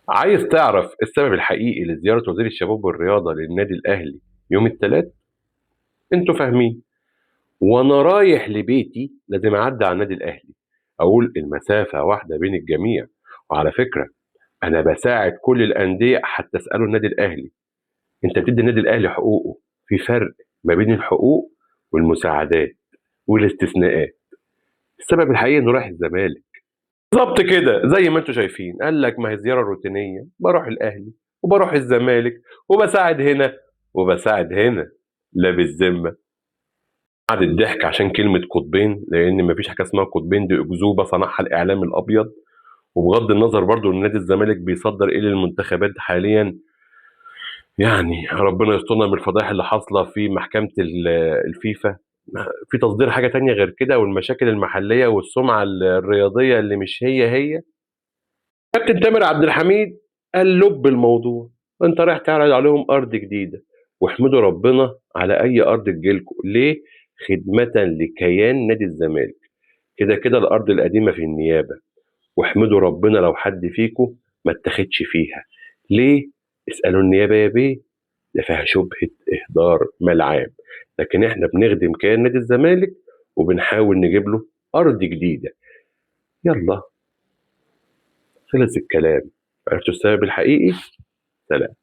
عايز تعرف السبب الحقيقي لزيارة وزير الشباب والرياضة للنادي الأهلي يوم الثلاث؟ انتوا فاهمين. وانا رايح لبيتي لازم اعدي على النادي الأهلي، اقول المسافة واحدة بين الجميع. وعلى فكرة انا بساعد كل الأندية حتى اسألوا النادي الأهلي. انت بتدي النادي الأهلي حقوقه، في فرق ما بين الحقوق والمساعدات والاستثناءات. السبب الحقيقي انه رايح الزمالك بالظبط كده زي ما انتوا شايفين. قال لك ما هي زيارة روتينيه، بروح الاهلي وبروح الزمالك وبساعد هنا وبساعد هنا. لا بالذمه. بعد الضحك عشان كلمة قطبين، لان مفيش حاجة اسمها قطبين، دي اكذوبه صنعها الاعلام الابيض. وبغض النظر برضو ان نادي الزمالك بيصدر ايه للمنتخبات حاليا، يعني ربنا يسترنا من الفضائح اللي حاصله في محكمة الفيفا في تصدير حاجة تانية غير كده، والمشاكل المحلية والسمعة الرياضية اللي مش هي هي. كابتن تامر عبد الحميد قال لب الموضوع، انت رايح تعرض عليهم ارض جديدة، واحمدوا ربنا على اي ارض تجيلكوا. ليه؟ خدمة لكيان نادي الزمالك. كده كده الارض القديمة في النيابة، واحمدوا ربنا لو حد فيكم ما اتاخدش فيها. ليه؟ اسالوا النيابة يا بيه، ده فيها شبهه اهدار مال عام. لكن احنا بنخدم كيان نادي الزمالك وبنحاول نجيب له ارض جديدة. يلا خلص الكلام، عرفتوا السبب الحقيقي؟ سلام.